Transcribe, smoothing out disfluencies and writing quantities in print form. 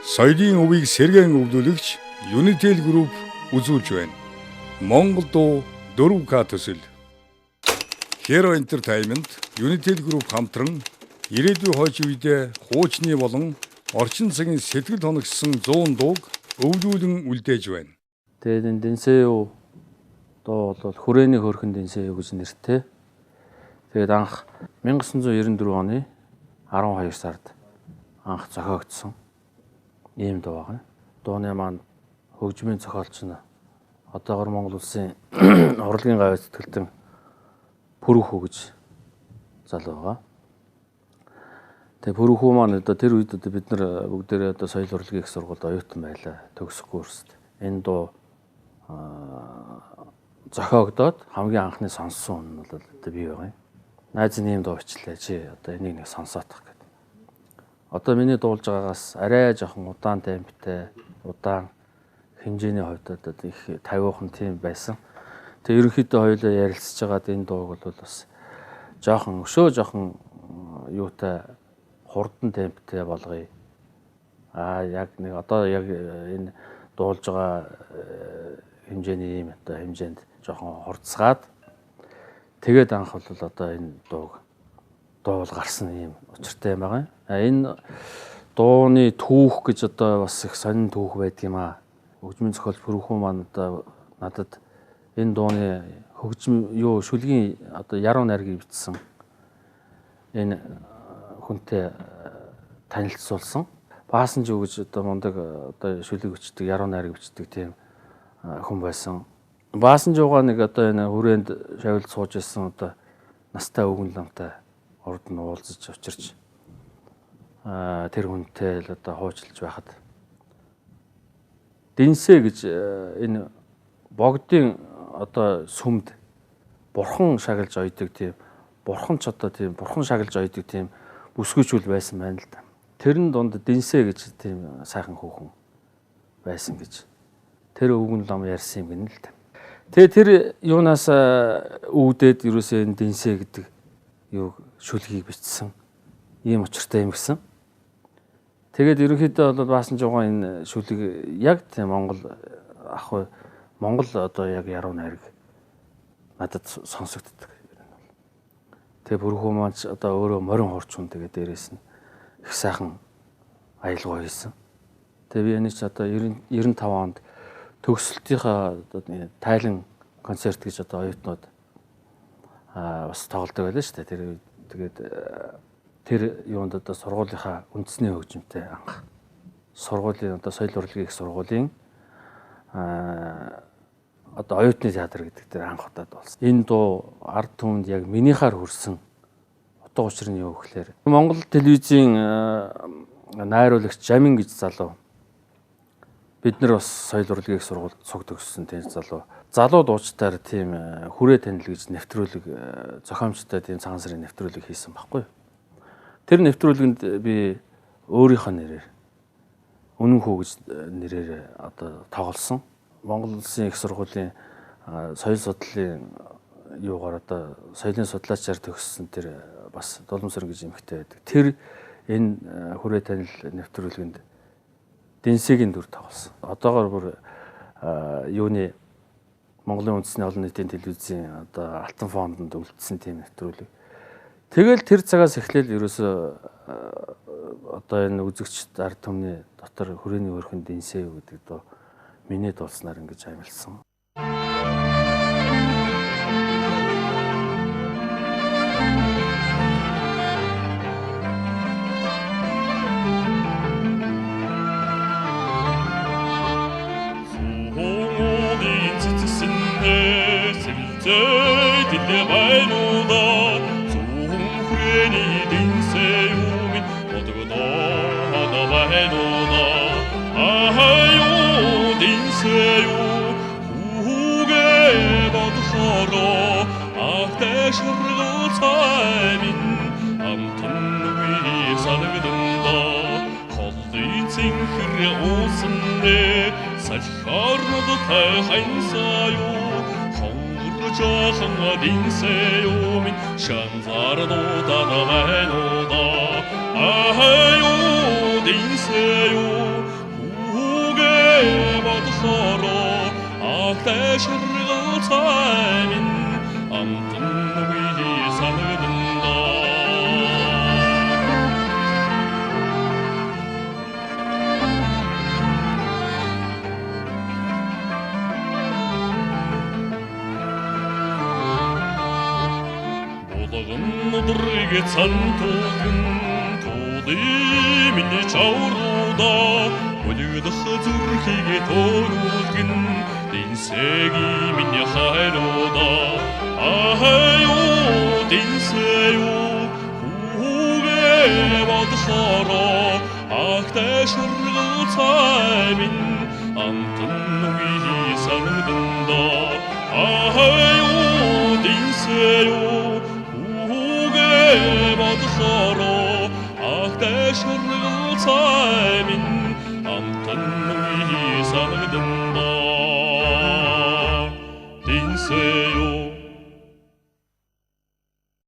Соёлын өвийг сэргээн өвлүүлэгч Unitel Group үзүүлж байна. Монгол дуу 4К төсөл. Hero Entertainment, Unitel Group хамтран ирээдүйн хойч үедээ хуучны болон орчин цагийн сэтгэл хоногшсон 100 дууг өвлүүлэн үлдээж байна. Тэгээд энэ Дэнсэю дуу бол хүрээний хөөрхөн Дэнсэю гэж нэртэй. Тэгээд анх 1994 оны 12 сард анх зохиогдсон ийм дуу байгаа. Дууны маань хөгжмийн зохиолч нь одоогор Монгол улсын урлагийн гавь сэтгэлтэн Пүрүхүү гэж залуу байгаа. Тэгээ Пүрүхүү маань одоо тэр үед одоо бид нар бүгдээрээ одоо соёл урлагийн их сургуульд оюутан байлаа. Төгсөх курст. Энэ дуу зохиогдоод хамгийн анхны сонссон хүн нь бол одоо би байгаа юм. Найз нь ийм дуу бичлээ, чи одоо энийг нэг сонсоотох гэдэг. Одоо миний дуулж байгаагаас арай жоохон удаан темптэй, удаан хэмжээний хувьд одоо их тавиухан тийм байсан. Тэгээ ерөнхийдөө хоёулаа ярилцж байгаад энэ дууг бол бас жоохон өшөө жоохон юутай хурдан темптэй болгоё. Аа яг нэг одоо яг энэ дуулж байгаа хэмжээний ийм одоо хэмжээнд жоохон хурцгаад тэгээд анх бол одоо энэ дууг дуул гарсан ийм учиртай юм байгаа. Энэ дууны түүх гэж одоо бас их сонин түүх байдаг юм аа. Хөгжмийн зохиолч Пүрүхүү маань одоо надад энэ дууны хөгжим юу шүлгийн одоо яруу найргийг бичсэн энэ хүнтэй танилцуулсан. Баасан жүү гэж одоо мундаг одоо шүлэг бичдэг, яруу найраг бичдэг тийм хүн байсан. Баасан жуугаа нэг одоо энэ хүрээнд шавилд сууж исэн одоо настай өвгөн ламтай урд нь уулзаж учирч тэр хүнтэй л одоо хуучилж байхад Дэнсэ гэж энэ богдын одоо сүмд бурхан шагалж ойдог тийм бурхан ч одоо тийм бурхан шагалж ойдог тийм бүсгүйчүүл байсан байна л да. Тэрэн дунд Дэнсэ гэж тийм сайхан хүүхэн байсан гэж тэр өвгөн лам ярьсан юм гэнэ л да. Тэгээ тэр юунаас үүдээд ерөөсөө энэ Дэнсэ гэдэг юу шүлгийг бичсэн ийм учиртай юм гэсэн. Тэгээд ерөнхийдөө бол баасан жуугаа энэ шүлэг яг тийм Монгол ах Монгол одоо яг яруу найраг надад сонсогддог. Тэгээ Пүрүхүү маань ч одоо өөрөө морин хурц хүн тэгээ дээрээс нь их сайхан аялгаа хийсэн. Тэгээ би энэ ч одоо 95 онд төгсөлтийнхаа одоо тайлан концерт гэж одоо оюутнууд бас тоглодог байлаа шүү дээ. Тэр тэгээд тэр юунд одоо сургуулийнхаа үндэсний хөгжимтэй анх сургуулийн одоо соёл урлагийн их сургуулийн одоо оюутны театр гэдэг дээр анх удаад болсон. Энэ дуу ард түмэнд яг минийхаар хүрсэн утга учир нь юу гэхээр Монгол телевизийн найруулагч Жамин гэж залуу бид нар бас соёл урлагийн их сургуульд цуг төгссөн тийм залуу. Залуу дуучдаар тийм хүрээ танил гэж нэвтрүүлэг зохиомжтой тийм цагаан сарын нэвтрүүлэг хийсэн байхгүй юу? Тэр нэвтрүүлгэнд би өөрийнхөө нэрээр Үнэн хүү гэж нэрээр одоо тоглосон. Монгол улсын их сургуулийн соёл судлалын юугаар одоо соёлын судлаачаар төгссөн тэр бас Дуламсар гэж эмэгтэй байдаг. Тэр энэ хүрээ танил нэвтрүүлгэнд Дэнсэгийн дүр тоглосон. Одоогор бүр юуны Монголын үндэсний олон нийтийн телевизийн одоо алтан фондонд үлдсэн тийм нэвтрүүлэг. Тэгэл тэр цагаас эхлээл ерөөсөө одоо энэ үзэгч ард түмний дотор хүрээний өрхөн Дэнсэ гэдэг дуу миний дуулснаар ингэж амилсан. Шанзар дуудаад байна уу да. Аю Дэнсэю Дэргэцэн тулгын тулы миний чавруда Үлгдэх зүрхийг төрүүлгэн Динсэги миний хайруда Ахайо динсэё Хүүгээ бодохороо Ахтай шыргал цай минь Амтан үе санагданда Ахайо динсэё Хүүгээ бодохороо Ахтай шыргал цай минь Амтан үе санагданда Динсэё.